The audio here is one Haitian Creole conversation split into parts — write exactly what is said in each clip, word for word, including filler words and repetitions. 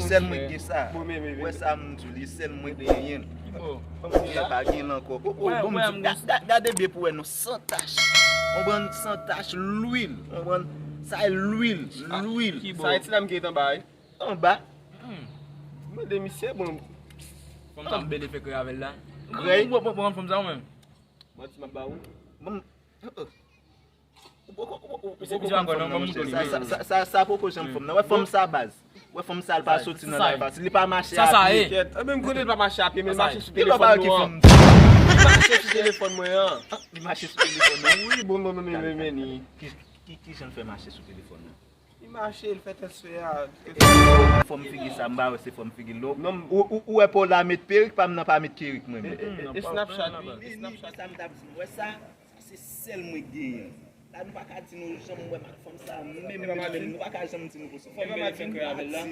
Sèl mwen gen sa. Bon, men, men, men. Wè sa m di w, li sèl mwen genyen. Ki bò? Fòm gen pa gen l ankò. Oh, oh, bon, m di, ga- ga- gade byen pou wè non, san tach. Konprann, san tach, lwil. Konprann, sa e lwil, lwil. Ki bò? Sa e ti dam ki ret anba, wi. Anba. Mande misye, bon. Fòm sa m bele fè krèy avè l la. Krèy? Ou pran fòm sa ou menm? Manti m ap ba ou. Bon. Ou poko, ou poko, ou poko konn fòm nan, monchè. Sa, sa, sa, sa, sa poko janm fòm nan. Wè fòm sa baz. Wè fòm sa l pa soti nan lay fasil. Li pa mache a pye. Kèt. Ebyen, m konnen l pa mache a pye, men l mache sou telefòn nou an. Li mache sou telefòn mwen an. Li mache sou telefòn mwen. Wi, bon, bon, men, men, men, men, ni. Ki, ki, ki jan l fè mache sou telefòn nan? Li mache, l fè tès fè a. Fòm figi sa, m pa wè se fòm figi l non. Non, ou, ou, ou wè pa w la met perik, pa m nan pa met kerik mwen menm. E, e, e Snapchat, wi, e Snapchat. Sa m t ap di, wè sa, sa se sèl mwen k genyen. La, nou pa ka di nou janm wè mak fanm sa, menm, menm, menm, nou pa ka janm di nou konsa. Fòm bèl fè krèy avè l la.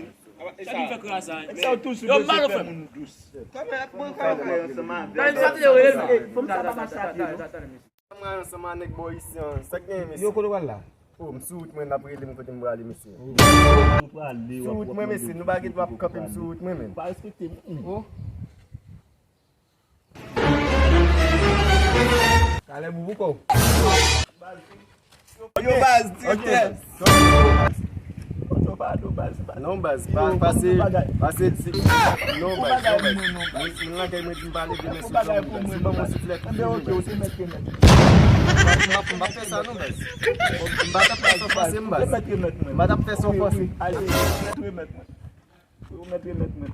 Sa ki fè krèy sa? Sa w toujou bezwen fè moun dous. Kòman ap pran krèy ansanm avè l? Fòm sa pa mache a pye non. Mwen ansanm a nèg bò isi an. Sa k genyen, mesye? Yo, kote w pral la? Oh, m sou wout mwen, n ap rele m kote m prale, mesye. Ou prale, w ap, sou wout mwen, mesye, nou pa gen dwa ap kanpe m sou wout mwen menm. Pa respekte m. Oh. Talè boubou kò w. Yo, baz, direktè. Non, baz, pa, pase, pase, non, baz, non, baz. Moun lakay mwen di m pa leve men sou janm, baz. Si ban mwen souflèt, m fini, baz. M p ap, m p ap fè sa, non, baz. M pa t ap fè sa fòse m, baz. M pa t ap fè sa fòse. Remèt mwen. Remèt mwen. Remèt, remèt mwen.